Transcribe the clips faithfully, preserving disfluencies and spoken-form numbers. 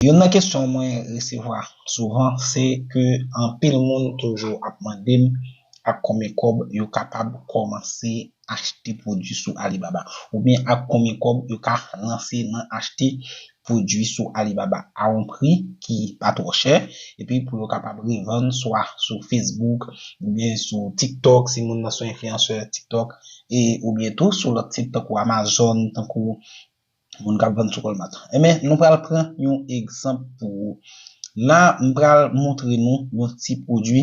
Youn nan kesyon mwen resevwa souvan, se ke anpil moun toujou ap mande m ak konbyen kòb yo kapab kòmanse achte pwodui sou Alibaba, oubyen ak konbyen kòb yo ka lanse nan achte pwodui sou Alibaba a yon pri ki pa twò chè, epi pou yo kapab revann swa sou Facebook, oubyen sou TikTok, si moun nan se yon enfliyansè TikTok, e oubyen tou sou lòt sit tankou Amazon, tankou moun k ap vann sou Walmart. Enben, nou pral pran yon egzanp pou ou. La, m pral montre nou yon ti pwodui.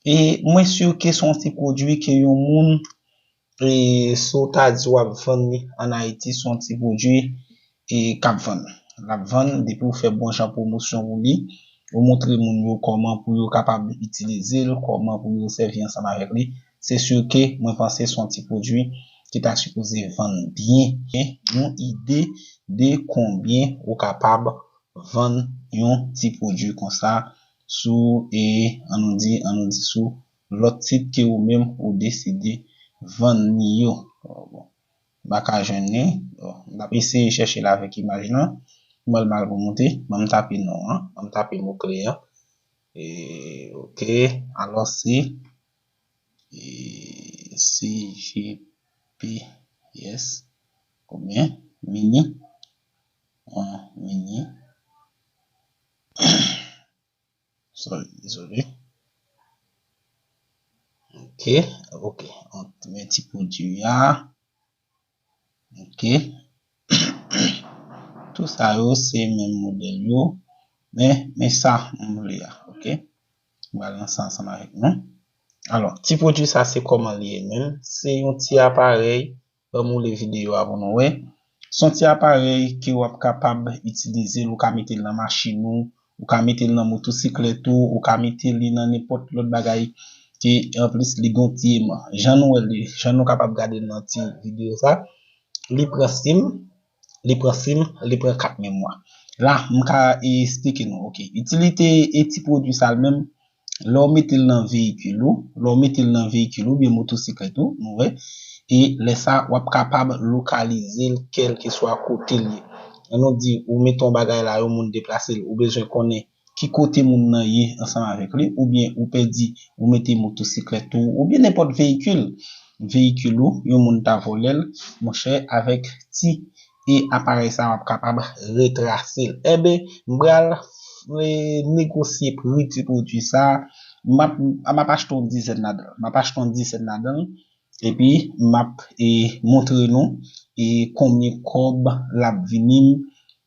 E mwen si ke se yon ti pwodui ke yon moun, e, si w ta di w ap vann li ann Ayiti, se yon ti pwodui, e, k ap vann. L ap vann, depi w fè bon jan pwomosyon pou li, ou montre moun yo kòman pou yo kapab itilize l, kòman pou yo sèvi ansanm avèk li. Se si ke mwen panse se yon ti pwodui ki ta sipoze vann byen. Yon ide de konbyen ou kapab vann yon ti pwodui konsa sou, e, ann nou di, ann nou di sou lòt sit ke ou menm ou deside vann li yo. Bon, m pa ka jwenn li. Bon, m ap eseye chèche l avèk imaj lan. Mwen l mal pou monte. Ban m tape non an. Ban m tape mo kle an. E, ok. Alò, se, e, C G P S. Konbyen? Mini. An mini. Sorry, dezole. Ok, ok. An, men ti pwodui a. Ok. Tout sa yo, se menm modèl yo. Men, men sa, m vle a. Ok. M pral lanse ansanm avèk nou. Alò, ti pwodui sa, se kòman li ye menm? Se yon ti aparèy. Ban m woule videyo a pou nou wè. Se yon ti aparèy ke w ap kapab itilize l, ou ka mete l nan machin ou, ou ka mete l nan motosiklèt ou, ou ka mete li nan nenpòt lòt bagay ke, anplis, li gen yon ti aimant. Jan nou wè li, jan nou kapab gade l nan ti videyo sa, li pran sim, li pran sim, li pran kat memwa. La, m ka esplike nou, ok. Itilite e ti pwodui sa l menm, lè w mete l nan veyikil ou, lè w mete l nan veyikil ou, oubyen motosiklèt ou, nou wè, e lè sa, w ap kapab lokalize l kèlkeswa kote l ye. Ann nou di, ou mete yon bagay la, yon moun deplase l, ou bezwen konnen ki kote moun nan ye ansanm avèk li, oubyen ou pèdi, ou mete motosiklèt ou, oubyen nenpòt veyikil, veyikil ou, yon moun ta vòlè l, monchè, avèk ti e aparèy sa w ap kapab retrase l. Enben, m pral, e, negosye pri ti pwodui sa. M ap, m ap achte yon dizèn ladan l. M ap achte yon dizèn ladan l. Epi, m ap, e, montre nou, e, konbyen kòb l ap vini m.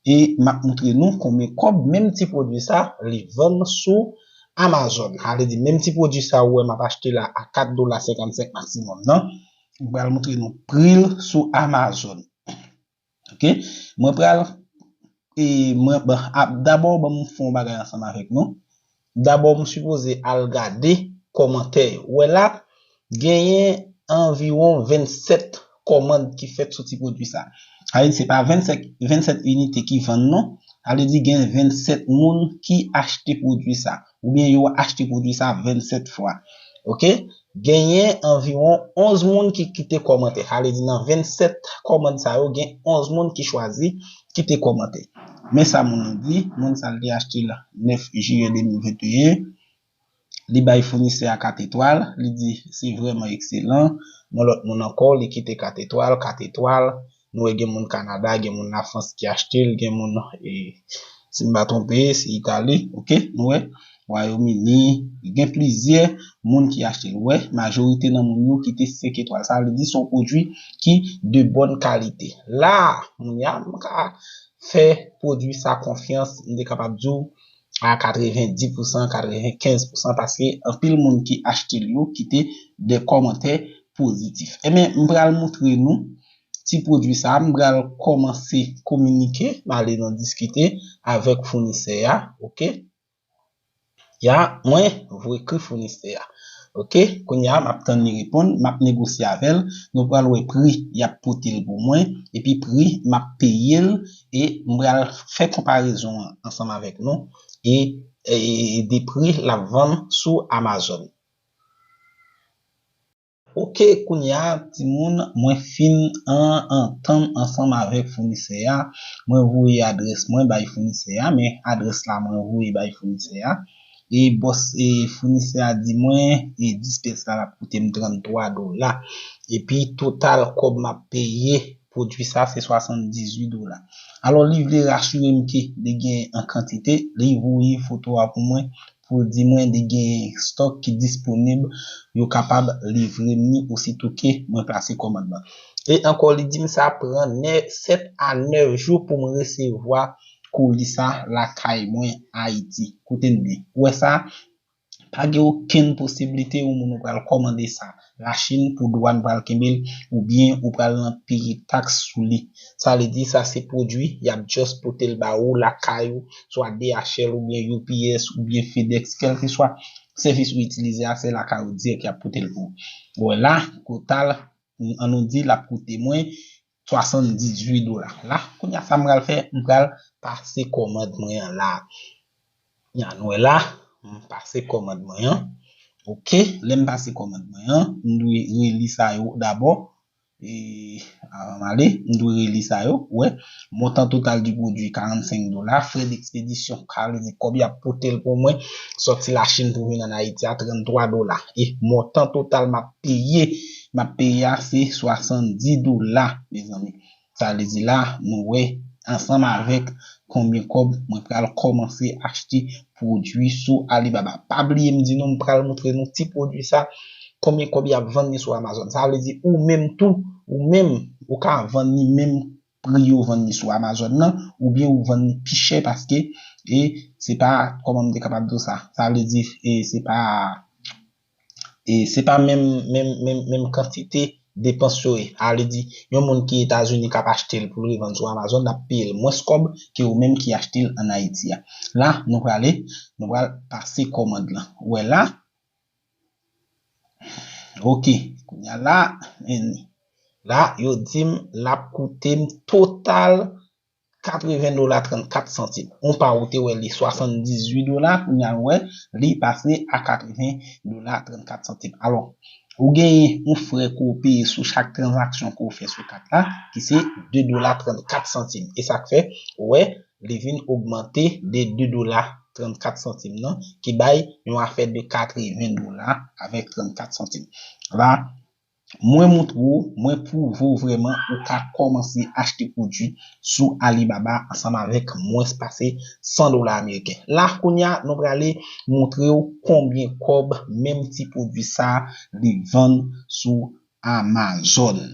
E m ap montre nou konbyen kòb menm ti pwodui sa li vann sou Amazon. Sa vle di, menm ti pwodui sa ou wè m ap achte la a kat dola senkannsenk maksimòm nan. M pral montre nou pri l sou Amazon. Ok? Mwen pral, e, mwen, bon, a, dabò, ban m fè yon bagay ansanm avèk nou. Dabò, m sipoze al gade kòmantè yo. Ou wè la, genyen anviwon vennsèt kòmand ki fèt sou ti pwodui sa. Sa vle di, se pa vennsèt, vennsèt inite ki vann non. Sa vle di, gen vennsèt moun ki achte pwodui sa. Oubyen yo achte pwodui sa vennsèt fwa. Ok? Genyen anviwon onz moun ki kite kòmantè. Sa vle di, nan vennsèt kòmand sa yo, gen onz moun ki chwazi kite kòmantè. Men sa moun nan di, moun sa l te achte l nèf jiyè de mil venteyen. Li bay founisè a kat etwal, li di se vrèman ekselan. Yon lòt moun ankò, li kite kat etwal, kat etwal. Nou wè gen moun Kanada, gen moun Lafrans ki achte l, gen moun, e, si m pa twonpe, se Itali, ok? Nou wè, Wayòm Ini, gen plizyè moun ki achte l. Ou wè, majorite nan moun yo kite senk etwal. Sa vle di se yon pwodui ki de bòn kalite. La, moun ya, m ka fè pwodui sa konfyans, m te kapab di w a katrevenndis pousan, katrevenkenz pousan, paske anpil moun ki achte l yo kite de kòmantè pozitif. Enben, m pral montre nou ti pwodui sa, m pral kòmanse kominike, m ale nan diskite avèk founisè a, ok? Ya, mwen voye ekri founisè a. Ok, kounye a, m ap tann li reponn, m ap negosye avè l. Nou pral wè pri y ap pote l pou mwen, epi pri m ap peye l, e m pral fè konparezon an ansanm avèk nou, e, e, e de pri l ap vann sou Amazon. Ok, kounye a, timoun, mwen fin an antann ansanm avèk founisè a. Mwen voye adrès mwen bay founisè a, men adrès la mwen voye bay founisè a. E bòs, e founisè a di mwen, e dis pyès la, l ap koute m tranntwa dola. Epi total kòb m ap peye pwodui sa, se swasanndizuit dola. Alò, li vle rasire m ke li gen an kantite, li voye foto a pou mwen, pou l di mwen li gen stòk ki disponib, yo kapab livre m ni osito ke mwen plase kòmand lan. E ankò, li di m sa pran nè-, sèt a nèf jou pou m resevwa koli sa lakay mwen Ayiti. Koute n byen. Ou wè sa? Pa gen okenn posiblite yon moun ou pral kòmande sa Lachin pou dwàn pral kenbe l, oubyen ou pral nan peye taks sou li. Sa vle di sa se pwodui y ap just pote l ba ou lakay ou, swa D H L oubyen U P S oubyen FedEx, kèlkeswa sèvis ou itilize a, se lakay ou dirèk y ap pote l pou ou. Ou wè la, total, an nou di, l ap koute mwen swasanndizuit dola. La, kounye a, sa m pral fè, m pral pase kòmand mwen an la. Ya, nou wè la, m pase kòmand mwen an. Ok, lè m pase kòmand mwen an, m dwe reli sa yo dabò. E, avan m ale, m dwe reli sa yo. Ou wè, montan total di pwodui, karannsenk dola. Frè dekspedisyon, sa vle di kòb y ap pote l pou mwen, sòti Lachin pou vin ann Ayiti a, tranntwa dola. E montan total m ap peye, m ap peye a, se swasanndis dola, mezanmi. Sa vle di la, nou wè, ansanm avèk konbyen kòb mwen pral kòmanse achte pwodui sou Alibaba. Pa bliye m di nou, m pral montre nou ti pwodui sa, konbyen kòb y ap vann li sou Amazon. Sa vle di ou menm tou, ou menm, ou ka vann li menm pri yo vann li sou Amazon nan, oubyen ou vann li pi chè paske, e se pa, kòman m te kapab di w sa? Sa vle di, e se pa, e se pa menm, menm, menm, menm kantite depans yo ye. Sa vle di, yon moun ki Etazini k ap achte l pou l revann sou Amazon, l ap peye l mwens kòb ke ou menm ki achte l ann Ayiti a. La, nou prale, nou pral pase kòmand lan. Ou wè la? Ok, kounye a la, men la, yo di m l ap koute m total katreven dola trannkat santim. On pa ou te wè li swasanndizuit dola, kounye a nou wè li pase a katreven dola trannkat santim. Alò, ou genyen yon frè ke w peye sou chak tranzaksyon ke w fè sou kat la, ki se de dola trannkat santim. E sa k fè, ou wè, li vin ogmante de de dola trannkat santim nan, ki bay yon afè de katreven dola avèk trannkat santim. La, mwen montre w, mwen pwouve w vrèman ou ka kòmanse achte pwodui sou Alibaba ansanm avèk mwens pase san dola ameriken. La, kounye a, nou prale montre w konbyen kòb menm ti pwodui sa li vann sou Amazon.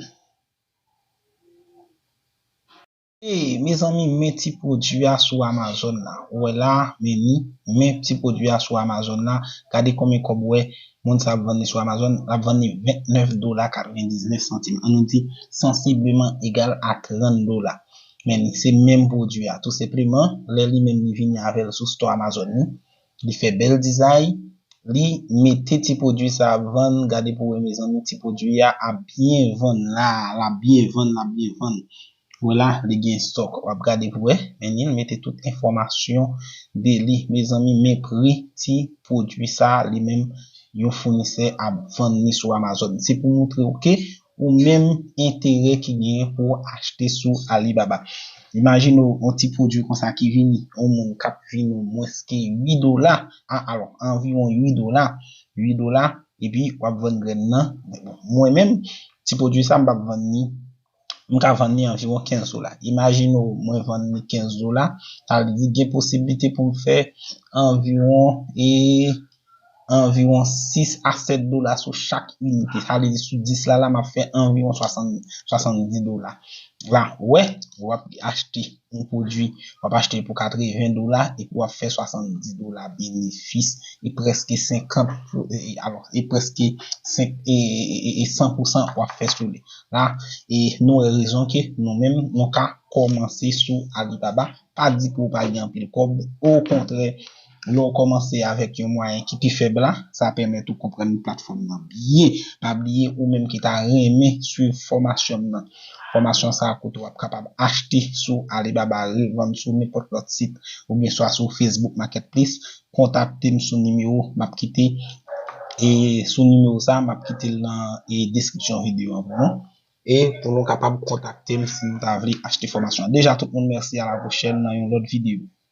E, mezanmi, men ti pwodui a sou Amazon la. Ou wè la, men ni, men ti pwodui a sou Amazon la. Gade konbyen kòb ou wè moun sa ap vann li sou Amazon. L ap vann li vennèf dola katrevendiznèf santim. An nou di, sansibleman egal a trant dola. Men ni, se menm pwodui a. Tou senpleman, lè li menm li vini avè l sou store Amazon li, li fè bèl dizay, li mete ti pwodui sa ap vann, gade pou wè mezanmi, ti pwodui a ap byen vann la, l ap byen vann, l ap byen vann. Wè la, li gen stòk. W ap gade pou wè. Men li mete tout enfòmasyon de li. Mezanmi, men pri ti pwodui sa, li menm yon founisè ap vann li sou Amazon. Se pou montre w ke ou menm enterè ki genyen pou w achte sou Alibaba. Imajine w yon ti pwodui konsa ki vini, yon moun k ap vini w mwens ke uit dola, a, alò, anviwon uit dola, uit dola, epi w ap vann grenn nan. Bon, mwen menm, ti pwodui sa, m p ap vann li, m ka vann li anviwon kenz dola. Imajine w, mwen vann li kenz dola, sa vle di gen posiblite pou m fè anviwon, e, anviwon sis a sèt dola sou chak inite. Sa vle di sou dis la, la, m ap fè anviwon swasann, swasanndis dola. La, w wè, w ap achte yon pwodui, w ap achte pou katreven dola, epi w ap fè swasanndis dola benefis, e prèske senkant, e, e, alò, e prèske senk, e, e, e, e san pou san w ap fè sou li. La, e nou wè rezon ke nou menm, nou ka kòmanse sou Alibaba. Pa di ke w pa gen anpil kòb, okontrè, lè w kòmanse avèk yon mwayen ki pi fèb la, sa pèmèt ou konprann platfòm nan byen. Pa bliye, ou menm ki ta renmen swiv fòmasyon m nan, fòmasyon sa a kote w ap kapab achte sou Alibaba, revann sou nenpòt lòt sit, oubyen swa sou Facebook Marketplace, kontakte m sou nimewo m ap kite e sou nimewo sa, m ap kite l nan e deskripsyon videyo an pou nou. E pou nou kapab kontakte m si nou ta vle achte fòmasyon an. Deja, tout moun, mèsi, a la pwochèn nan yon lòt videyo.